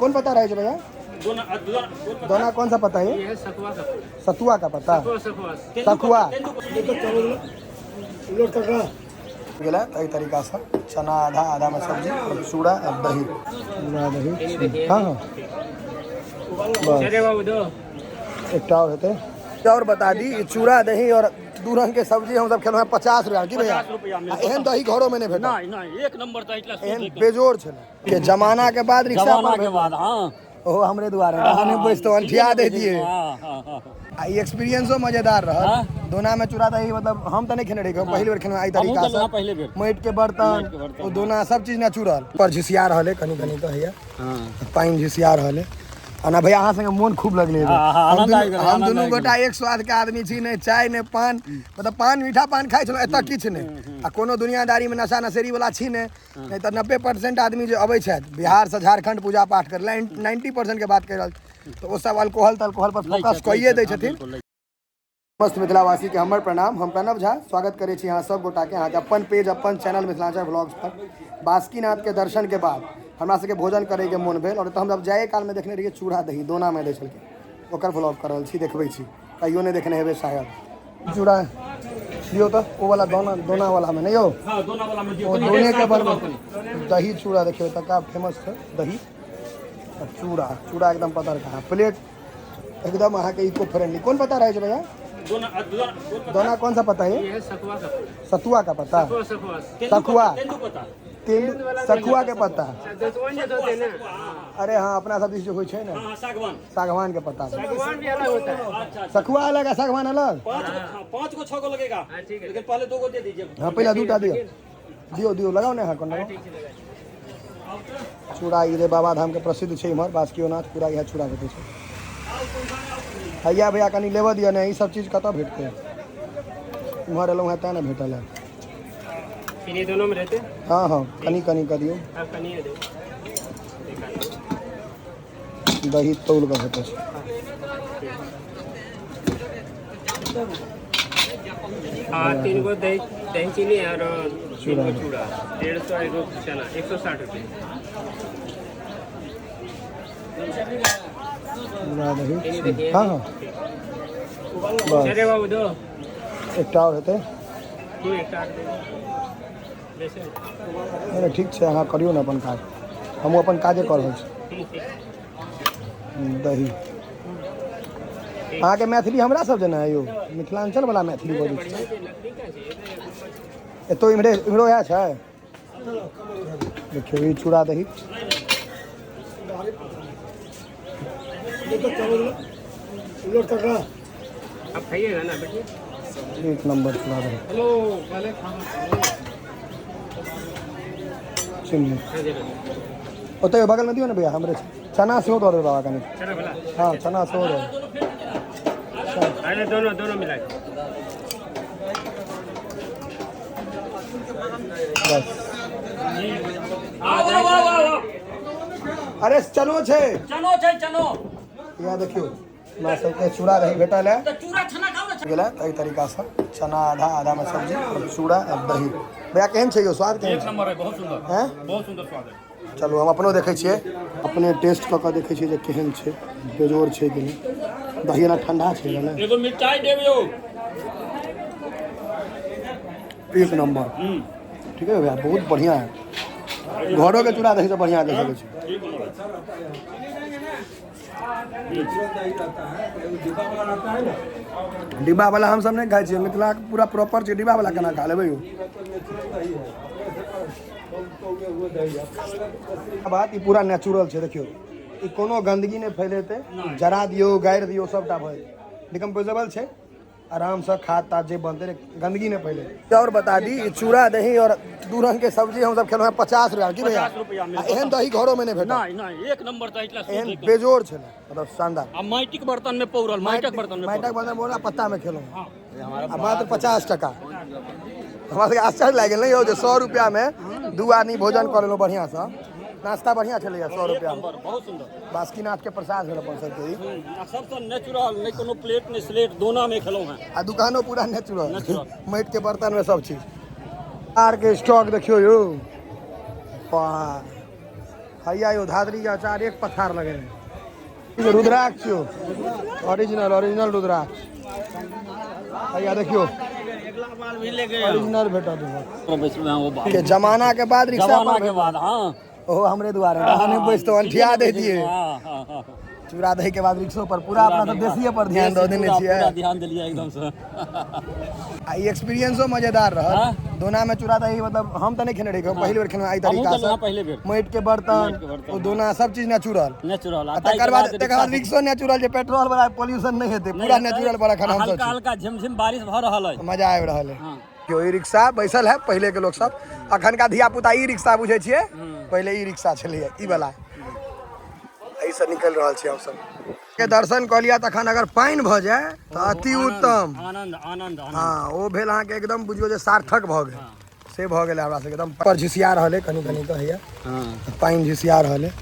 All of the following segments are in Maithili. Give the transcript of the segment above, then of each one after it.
कौन पत्ता रहे भैया? दोना कौन सा पत्ता है? ये है सतुआ का। सतुआ का पत्ता। सखुआ। सखुआ गेलै एहि तरीकासँ चना आधा आधामे सब्जी और चूड़ा आ दही, चूड़ा दही। हाँ हाँ, बस। अरे बाबू दो। एकटा और हेतै और बता दी। ई चूड़ा दही और दू रंग के सब्जी हम सब खेलहुँ हैं 50 रुपया की भैया। 50 रुपया में। आ एहन दही घरो में नहीं भेटल। नहीं नहीं, एक नंबर दही। एहन बेजोड़ छलै के जमाना के बाद रिक्शा जमाना पर के बाद, हाँ। ओहो हमरे दुआरे अहाँ नहि बैसतौ, अंठिया दै दिए। हाँ हाँ हाँ आ ई एक्सपीरियंसो मजेदार रहल। हाँ। दोना में चूड़ा दही, मतलब हम तऽ नहि खेने रही, पहिल बेर खेलहुँ एहि हमहूँ तरीका खेलहुँ से। हैं पहिले बेर। माटि के बर्तन। माटि के बर्तन। ओ दोना सब चीज नेचुरल पर झिसिया रहल है कनि कनि तऽ हैया। पानि झिसिया रहल है। आ भैया, अहाँ संगे मोन खूब लगलै। हाँ, हाँ, हम आनंद दुनू आबि गेलै, हम आनंद दुनू आबि गोटा एक स्वाद के आदमी छी, नहि चाय नहि पान, मतलब पान मीठा पान खाइ छलहुँ, एतऽ किछु नहि। आ कोनो दुनियादारी में नशा नशेरी वाला छी नहि, नहि तऽ 90% आदमी जे अबै छथि बिहारसँ झारखंड पूजा पाठ करै लए, 90% के बात कहि रहल छी, तऽ ओ सब अल्कोहल तल्कोहल पर फोकस कइए दै छथिन। समस्त मिथिलावासी के हमर प्रणाम। हम प्रणव झा स्वागत करै छी अहाँ सब गोटाके अहाँके अपन पेज, अपन चैनल मिथिलांचल व्लॉग्स पर। बासुकीनाथ के दर्शन के बाद हमरा सबके भोजन करैके मोन भेल और तऽ हम जब जाए कालमे देखने रहियै चूड़ा दही दोनामे दै छलखिन, ओकर व्लॉग कर रहल छी, देखबै छी। कहियो नहि देखने हेबै शायद। चूड़ा दियौ तऽ ओ वाला दोना, दोना वाला मे नहि यौ। हाँ, दोना वाला में दियौ। ओ दोने के बनबै दही चूड़ा। देखियौ, एतुका फेमस छै दही आ चूड़ा। चूड़ा एकदम पतरका प्लेट, एकदम अहाँके इको फ्रेंडली। कौन पत्ता रहै छै भैया? दोना दोना कौन पत्ता? दोना कौन सा पत्ता है? ये है सतुआ का। सतुआ का पत्ता। सखुआ। सखुआ। तेंदू पत्ता। तेंदु सखुआ के पत्ता। दसवन जे होते ना। अरे हाँ, अपना सब दिस जो होइ छै ने। हाँ, सागवान। सागवान के पत्ता। सागवान भी अलग होता है। अच्छा। सखुआ अलग आ सागवान अलग। पाँच गो, हाँ, पाँच गो छह गो लगेगा। हाँ, ठीक है। लेकिन पहले दो गो दे दीजिए। हाँ, पहला दूटा दियौ, दियौ दियौ, लगाओ ने। हाँ, कोन लगाओ। चूड़ा ई जे बाबा धाम के प्रसिद्ध छै इम्हर बासुकीनाथ, पूरा इएह चूड़ा भेटै छै। हैया भैया, कनि लेबऽ दिअ ने। ई सब चीज कतऽ भेटतै? इम्हर एलहुँ हेँ तेँ ने भेटल है। चीनी दोनों में रहते। हाँ हाँ, कनि कनि कऽ दियौ। आप कनी दो। दही तौल कऽ भेटै छै। हाँ, तीन गो दही, दही चीनी और तीन गो चूड़ा 150, एगो चना 160 रुपये। चूड़ा दही। हाँ हाँ, बस। अरे बाबू दो। एकटा आओर हेतै। तू एक आठ दे वैसे। नहि नहि, ठीक छै, अहाँ करियौ ने अपन काज, हमहूँ अपन काजे कऽ रहल छी। दही। अहाँके मैथिली हमरा सब जेना है यौ, मिथिलाञ्चल वाला मैथिली बजै छी। एतौ इम्हरे इम्हरो इएह छै। देखियौ, ई चूड़ा दही। आप खाइएगा ना बेटी? एक नंबर चूड़ा दही। हेलो, पहले खाना। चिन्नी। हाँ, दे दो। ओतै बगलमे दियौ ने भैया, हमरे छै। चना सेहो दऽ देबै बाबा कनि। चलो भला। हँ, चना सेहो दऽ देबै। अरे, दोनों दोनों मिला के। बस। आओ आओ आओ आओ। अरे, चनो छै। चनो छै, चनो। इएह देखियौ, हमरा सबके चूड़ा दही भेटल है। तऽ चूड़ा छना खाउ ने। गेलै एहि तरीकासँ चना आधा आधामे सब्जी और चूड़ा आ दही। भैया, केहन छै यौ? स्वाद केहन एक छै? नंबर है, बहुत सुंदर। हैं? बहुत सुंदर स्वाद है। चलू, हम अपनो देखै छियै, अपने टेस्ट कऽ कऽ देखै छियै जे केहन छै, बेजोड़ छै कि नहि। दही एना ठंडा छै ने। एगो मिर्चाई देब यौ। एक नंबर। ठीक है भैया, बहुत बढ़िया है। घरों के चूड़ा दही से बढ़िया कह सकै छी। एक नंबर है। डिब्बा वाला हम सब नहि खाइ छियै। मिथिला के पूरा प्रॉपर छै, डिब्बा वाला केना खा लेबै यौ? बात ई पूरा नेचुरल छै। देखियौ, ई कोनो गंदगी नहि फैलेतै। जरा दियौ, गाड़ि दियौ, सबटा भऽ जेतै। डिकम्पोजेबल छै। आरामसँ खाद ताद जे बनतै, गंदगी नहि फैलेतै। और बता दी, ई चूड़ा दही और दू रंग के सब्जी हम सब खेलहुँ हैं 50 रुपया की भैया। 50 रुपया में। आ एहन दही घरो में नहि भेटल। नहीं नहीं, एक नंबर दही। एहन बेजोड़ छलै, मतलब शानदार। आ माटिक बर्तन में पौरल, माटिक बर्तन में। माटिक बर्तन बोला पत्ता में खेलहुँ आ मात्र 50 टका। हमरा सबके आश्चर्य लागि गेल ने यौ जे 100 रुपैआमे दू आदमी भोजन कऽ लेलहुँ बढ़िआँसँ। नाश्ता बढ़िआँ छलैए 100 रुपैआमे। नंबर, बहुत सुंदर। बासुकीनाथ के प्रसाद भेल अपन सबके ई। आ सबसँ नेचुरल, नहि कोनो प्लेट नहि स्लेट, दोना में खेलहुँ हैं। आ दुकानो पूरा नेचुरल। नेचुरल। माटि के बर्तन में सब चीज। आर के स्टॉक देखियौ यौ, वाह। हैया यो धात्री के अचार एक पथार लगे है। रुद्राक्ष ओरिजिनल, ओरिजिनल रुद्राक्ष। हैया देखियो ओरिजिनल भेटत। के जमाना के बाद रिक्शा जमाना के बाद। हाँ, ओहो हमरे दुआरे रहने बैसतो अंठिया दे दिए। चूड़ा दही के बाद रिक्शो पर पूरा अपना सब देसिए पर ध्यान दऽ देने छियै। पूरा ध्यान देलियै एकदम से। आ ई एक्सपीरियंसो मजेदार रहल। दोना में चूड़ा दही, मतलब हम तऽ नहि खेने रही, पहिल बेर खेलहुँ एहि तरीका से। पहिले बेर माटि के बर्तन, ओ दोना, सब चीज नेचुरल। नेचुरल। आ तकर बाद रिक्शो नेचुरल, जे पेट्रोल वाला पॉल्यूशन नहि हेतै, पूरा नेचुरल वाला खाना हम हल्का हल्का झिमझिम बारिश भऽ रहल अछि। मजा आबि रहल है। केओ ई रिक्शा बैसल है, पहिले के लोक सब, अखनका धिया पुता ई रिक्शा बुझै छियै, पहिले ई रिक्शा छलैए ई वाला। एहिसँ निकलि रहल छी हमसब के दर्शन कऽ लिअ, तखन अगर पानि भऽ जाय तऽ अति उत्तम। आनंद आनंद आनंद। हँ, ओ भेल अहाँके एकदम बुझियौ जे सार्थक भऽ गेल, से भऽ गेल हमरा सबके। एकदम पर झिसिया रहल है, कनि कनि कऽ होइए पानि झिसिया रहल है।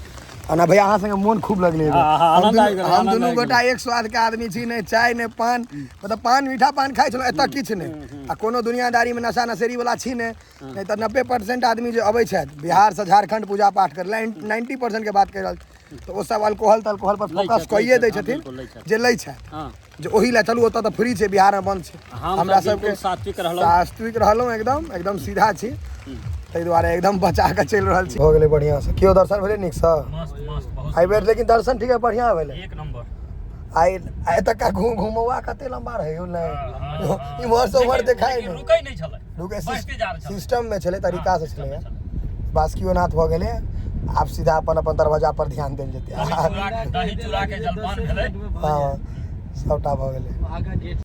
आ भैया, अहाँ संगे मोन खूब लगलै। आनंद आबि गेलै, हम आनंद दुनू आबि गोटा एक स्वाद के आदमी छी, नहि चाय नहि पान, मतलब पान मीठा पान खाइ छलहुँ, एतऽ किछु नहि। आ कोनो दुनियादारी में नशा नशेरी वाला छी नहि, नहि तऽ 90% आदमी जे अबै छथि बिहारसँ झारखंड पूजा पाठ करै लए, 90% के बात कहि रहल छी, तऽ ओ सब अल्कोहल तल्कोहल पर लै फोकस छथि, कइए लै दै छथि, छथिन। बिल्कुल लै छथि। जे लै छथि जे ओहि लए चलू, ओतऽ तऽ फ्री छै, बिहारमे बंद छै। हम हमरा सब सबके बिल्कुल सात्विक रहलहुँ। सात्विक रहलहुँ, एकदम एकदम सीधा छी, ताहि दुआरे एकदम बचा कऽ चलि रहल छी। भऽ गेलै बढ़िआँ से। केओ दर्शन भेलै नीकसँ? मस्त मस्त, बहुत। एहि बेर लेकिन दर्शन ठीक है, बढ़िआँ भेलै। एक नंबर। आइ एतुका घुमौआ कते लम्बा रहै यौ, नहि इम्हर से उम्हर देखाइ नहि। रुकै नहि छलै। रुकै बढ़िते जा रहल छलै। सिस्टम मे छलै, तरीका से छलै। बासुकीनाथ भऽ गेलै, आब सीधा अपन अपन दरवाजा पर ध्यान देल जेतै। दही चूड़ा के जलपान भेलै। हँ, सबटा भऽ गेलै।